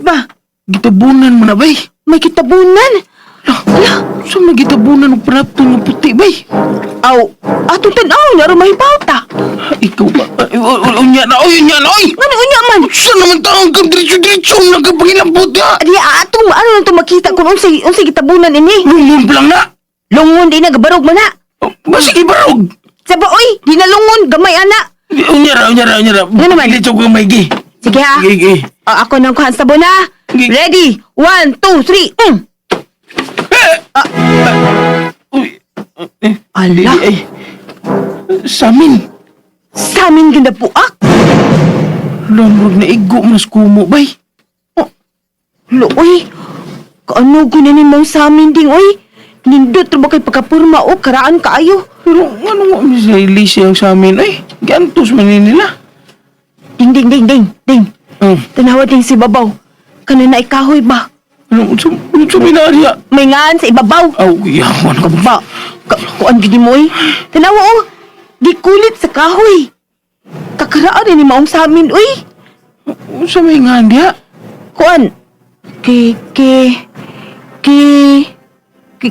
ba? Gitabunan mo na, bay. May kitabunan. Ala, sa may gitabunan og panapton nga puti, bay? Aw, atong tan-aw nga aron mahibaw ta. Ikaw ba? Ay, unya na, oy, unya na, oy! Ngano unya man? Saan naman taong kang diretso-diretso nagkapangilang puti, ha? Di atong ano lang to makita kung unsay unsay gitabunan ini. Lungon pa lang na! Lungon di na gabarog man na. Oh, basig ibarog! Saba oy, di na lungon gamay ana. Unya ra, unya ra, unya ra. Ano naman? Diretso ko maigi. Sige ha. Sige, sige. O, ako nang kuhan sabon ha. Sige. Ready? 1, 2, 3, Eh! Uy, eh, Ala. dili, ay. Sa amin. Sa amin ganda puak. Lamrog na igo mas kumo, bay. Oh, Lo, oy. Kaano ko na nimong sa amin ding, oy. Nindot ra ba kay pagkapurma o karaan kaayo. Pero ano nga may sa Elise ang sa amin, ay. Giantos man ni nila. Ding, ding, ding, ding, ding. Tanawa ding si babaw. Kanina ikahoy ba? Ano, sa minariya? May ngaan sa ibabaw. Aw, yawan ka Ba, kuan gid mo, oy. Tanawa oh. Gikulit sa kahoy. Kakaraan ni maong sa amin, oy. Sa may nga diya? Kuan. Ki, ki, ki, ki,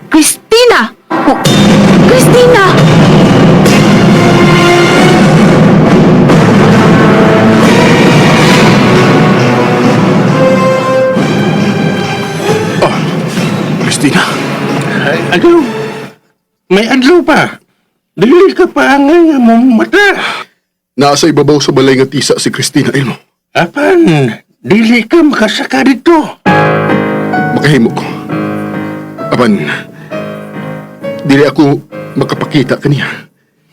Christina. Oh, Christina. Oh, Christina. Ay, adlaw. May adlaw pa. Dili ka pa angay nga mong mata. Naa sa ibabaw sa balay nga tisa si Christina Elmo. Apan, dili ka makasaka dito. Makahimo ko. Apan, dili ako makapakita kaniya.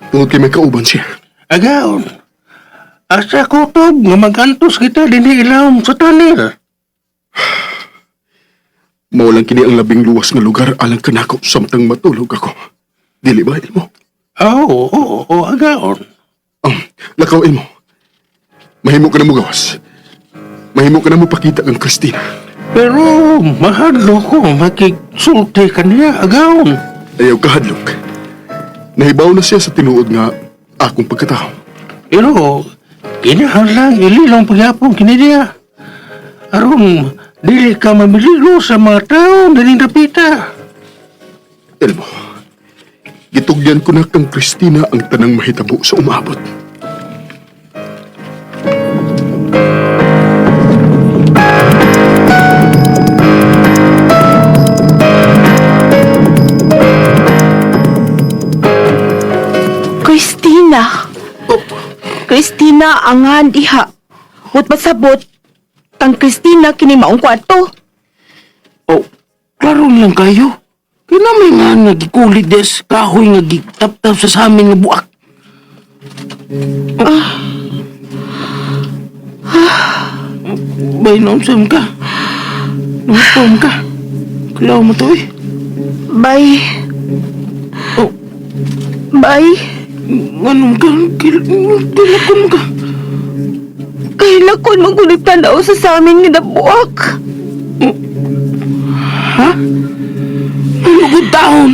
Tungod kay may kauban siya. Agaon, asa kutob nga magantos kita dinhi ilawom sa tunnel. Mao lang kini ang labing luwas nga lugar alang kanako samtang matulog ako. Dili ba, Elmo? Oo, oo, oo, agaon. Lakaw, Elmo. Mahimo ka na mo gawas. Mahimo ka na mo pakita kang Christina. Pero mahadlo ko makigsulti kaniya, agaon. Ayaw kahadlok. Nahibaw na siya sa tinuod nga akong pagkatao. Pero kinahanglan ililong pagyapon kini diya. Aron dili ka mamiligo sa mga tao dining dapita. Elmo, gitugyan ko na kang Christina ang tanang mahitabo sa umabot. Christina. Christina angan diha. Wot pasabot kang Christina kini maong kwarto. Oh, klaro lang kayo. Kaya na may nga nagikulit des kahoy nga gitap-tap sa amin nga buak. Ah. Bay, naunsan ka? Naunsan ka? Kailangan mo to eh. Bye. Oh, Bye. anong ka? Kilakon ka? Kahilakon man ko nagtanaw sa samin nga nabuak. Ha? Nalugod taon.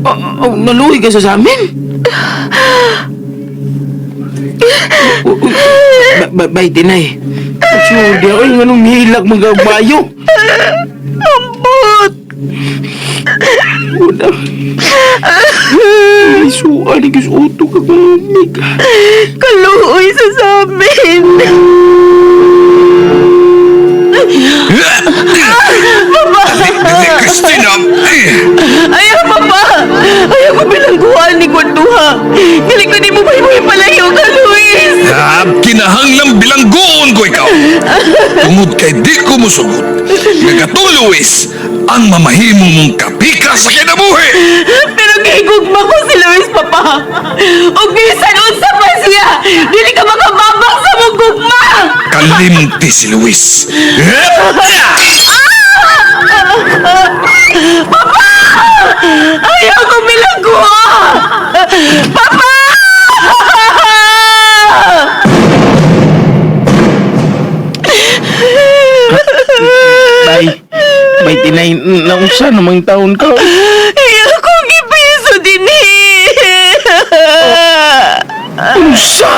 Oh, oh, naluhi ka sa amin? Bay, tinay. Sure, oy, nganong nihilak mga bayo? Ambot! Una. Ay, suwa ni Diyos utok akong umig. Kaluoy sa samin. Dili, Christina! Ay! Ayaw, papa! Ayaw ko bilangguan ni Gwanduha. Dili ko di mo mahimuhi palayo ka, Luis! Ah, kinahanglang bilanggoon ko ikaw. Tungod kay di ko musugot. Nga katong Luis, ang mamahimo mong kapika sa kinabuhi. Pero gihigugma ko si Luis, papa. Ug bisan unsa pa siya, dili ka makababang sa mong gugma! Kalimti si Luis. Papa! Ayaw ko bilangguan! Papa! Bay, bay, tinay, naunsa namang taon ka? Ayaw ko gipiso din eh. Unsa?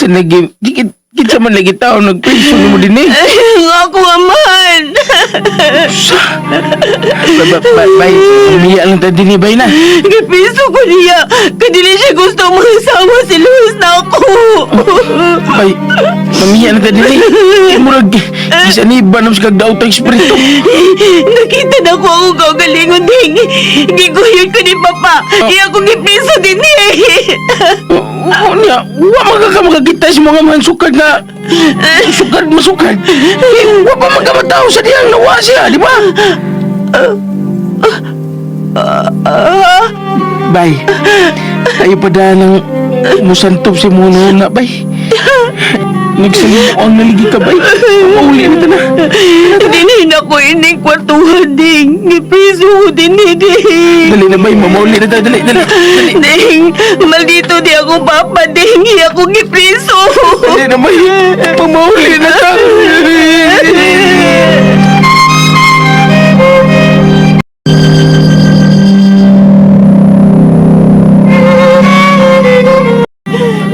Kinsa lagi kinsa man lagi tao nagpiso nimo dinhi? Ang ako amahan. Bay, umiya lang ta dinhi bay na. Gipiso ko niya. Kadili siya gusto mangasawa si Luis na ako. Bay, mamiya na ta dinhi. Kay murag gisaniban nam sa kagdaotang espiritu. Nakita na ko akong kaugalingon ding. Giguyod ko ni Papa. Iya ko gipiso din eh. Oo niya, wa man ka makakita sa mga mansukad na sukad masukad. Eh, wa pa man ka matao sa diyang nawa siya, di ba? Bay, tayo pa dahil ng musantop si Muna na, bay. Nagsalimo ang naligi ka, bay. Mauli na ta na. Dili na ko ining kwartuhan ding. Gipiso ko din eh, ding. Dali na, bay. Mamauli na tayo. Dali, dali. Dali, Ding, maldito di ako papa ding. Iya ko gipiso. dali na, bay. Mamauli na tayo.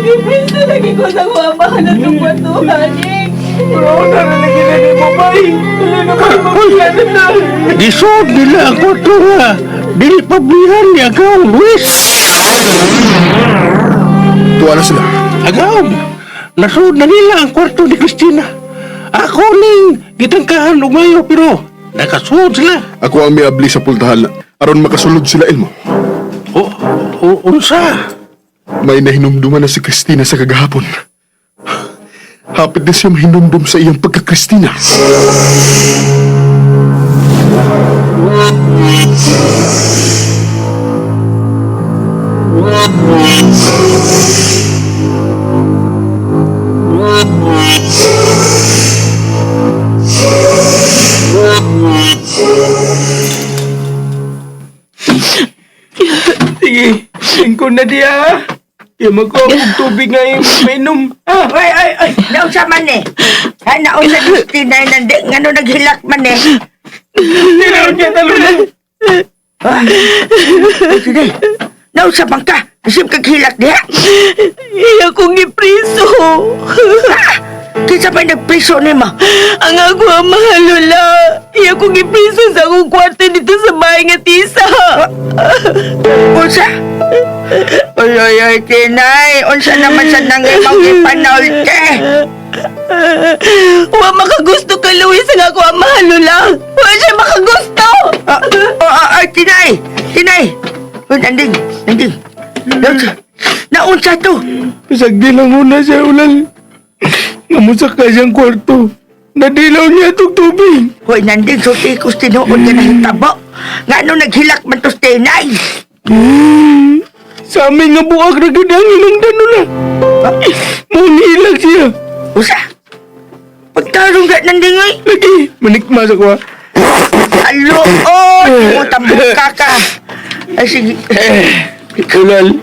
Gipiso lagi ko sa kuha na itong kwartuhan ding. Gisod nila ang kwarto nga. Dili pablihan ni Agaw, Luis. Tuwa na sila. Agaw, nasod na nila ang kwarto ni Christina. Ako ning gitangkahan og mayo pero nakasuod sila. Ako ang miabli sa pultahan aron makasulod sila Elmo. O, o unsa? May nahinumduman na si Christina sa kagahapon. Hapit na siya mahinumdum sa iyang pagka-Christina. Sige, lingkod na diya. Kaya magkuha kong tubig nga yung mainom. Ah, Ay, ay, ay, nausa man eh. Ha, nausa Christina, nandi, ngano naghilak man eh. Tinaw niya talo na. Ay, sige, nausa man ka. Isip kag hilak diha. Iya ko gipriso. Kinsa may nagpiso nimo? Ang ako ang mahal, Lola. Iya ko gipriso sa akong kwarto dito sa bahay nga tisa. Unsa? Oy, oy, oy, Tinay, unsa naman sa nangay mong ipanalte? Wa makagusto ka, Luis, ang ako ang mahal, Lola. Wa siya makagusto. Ah, oh, ah, ay, Tinay, Tinay. Uy, nanding, nanding. Naunsa, naunsa to? Pasagdi lang muna siya, ulal. Namusak ka siyang kwarto. Nadilaw niya itong tubig. Hoy, nanding, sulti ko tinuod ka na hitabo. Nga ano naghilak man to, Tinay? Sa amin nga buak na gud ang ilong danula. Munilag siya. Usa? Pagtarong ka nanding, oy. Lagi, manikma sa kuha. Aloon! Mo tambuka ka. Ay, sige. Ulal.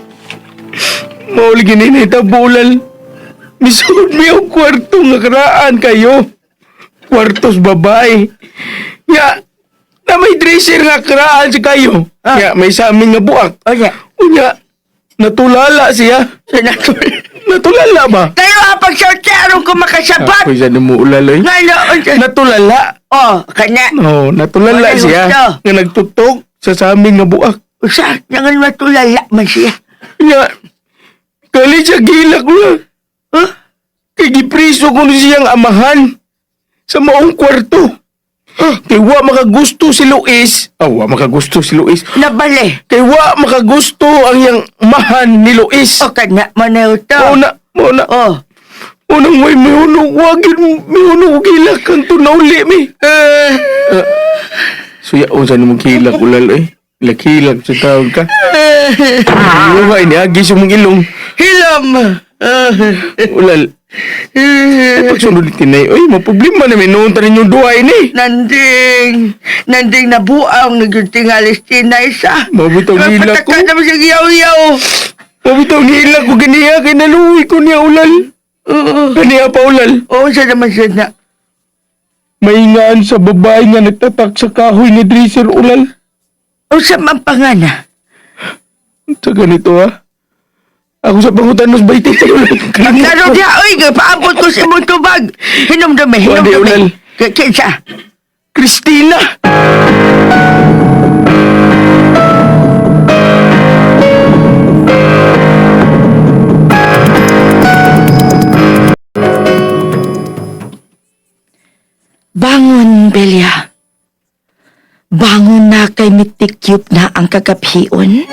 Mauli gininita ulal. Misuod mi ang kwarto nga karaan kayo. Kwartos babae. Nga, na may dresser nga karaan si kayo. Nga, may sa amin nga buak. Oye, Unya, natulala siya. Senator. Natulala ba? Kayo ha, pagsulti, aron ko makasabot. Ako siya mo ulal oy. Nga, aloon. Natulala. Oh, kanya. No, natulala Wala siya. gusto. Nga nagtutok sa samin nga buak. Usa, nangan matulala man siya. Nga, kali siya gilak na. Huh? Kay gipriso ko ni siyang amahan sa maong kwarto. Kay wa makagusto si Luis. Ah, wa makagusto si Luis. Nabali. Kay wa makagusto ang iyang amahan ni Luis. O, kanya, manaw to. Una, una, Oh. unang way mihuno, wagin mihuno gilak ang tunauli mi. Eh. Suya, unsa nimo kilak ulal eh. Lakilak sa tawag ka. Ano ba ini? Agi sa mong ilong. Hilom. Ulal. Pagsunod ni Tinay, oy, maproblema na may noon tanin yung duhay ni. Nanding, nanding nabuang nagyuntingalis tinay sa. Mabitaw nila ko. Magpataka naman siya yaw-yaw. Mabitaw nila ko ganiya, kay naluwi ko niya ulal. Oo. Ganiya pa ulal. Oo, siya naman siya na. Maingaan sa babae nga nagtatak sa kahoy ni Dresser ulal. Unsa man pangana? Sa ganito ha. Ako sa pangutan mas bayti. Klaro diha, oy, paabot ko sa imong tubag. Hinumdumi, Wala, hinumdumi. ulal. Kinsa? Christina! Bangon, Belia. Bangon na kay mitikyup na ang kagabhion.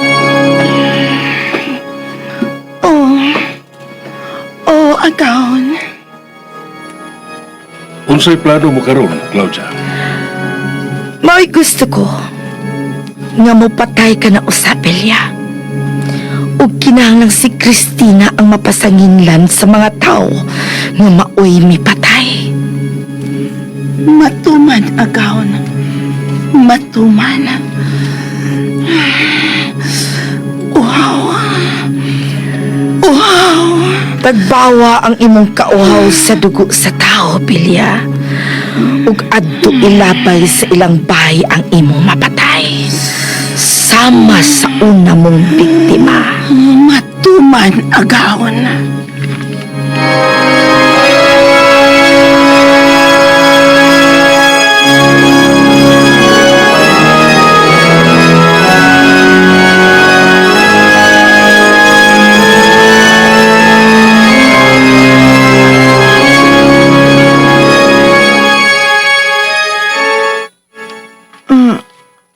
Oh. Oh, agaon. Unsay plano mo karon, Claudia? Mao'y gusto ko nga mopatay ka na usa, Belia. Ug kinahanglang si Christina ang mapasanginlan sa mga tao nga maoy mipatay. Matuman, agaon. Matuman. Wow. Wow. Tagbawa ang imong kauhaw sa dugo sa tao, Belia. Ug adto ilabay sa ilang bahay ang imong mapatay. Sama sa una mong biktima. Matuman, agaon.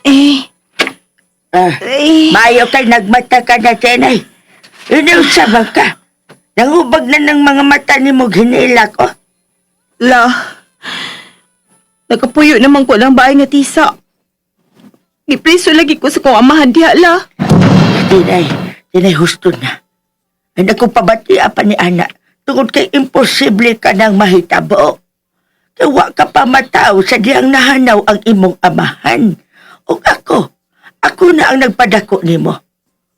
Eh, Ah, eh. Mayo kay nagmata ka na, Tinay. Inusa ba ka? Nangubag na ng mga mata ni mo ginilak, oh. La, nakapuyo naman ko lang bahay nga tisa. Gipriso lagi ko sa kong amahan diha, la. Tinay, tinay husto na. Ay naku, pabati pa ni Ana. Tungod kay imposible ka nang mahitabo. Kay wa ka pa mataw sa diyang nahanaw ang imong amahan. O ako, ako na ang nagpadako nimo.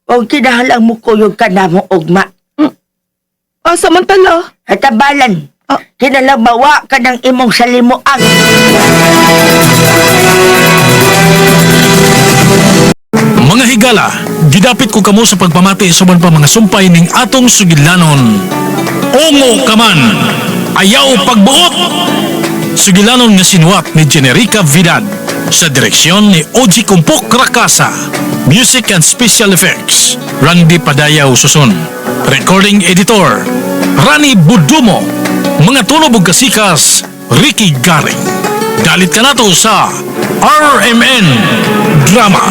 O kinahalang mo kuyog ka na mo ugma. Ah, samantala. Hatabalan, Ah. kinalang mawa ka ng imong salimuang. Mga higala, gidapit ko kamo sa pagpamati suban pa mga sumpay ning atong sugilanon. Ungo kaman, ayaw pagbuot! Sugilanon nga sinuwat ni Generica Vidad sa direksyon ni Oji Kumpok Rakasa. Music and Special Effects, Randy Padayaw Susun. Recording Editor, Rani Budumo. Mga tunog ug kasikas, Ricky Garing. Dalit ka nato sa RMN Drama.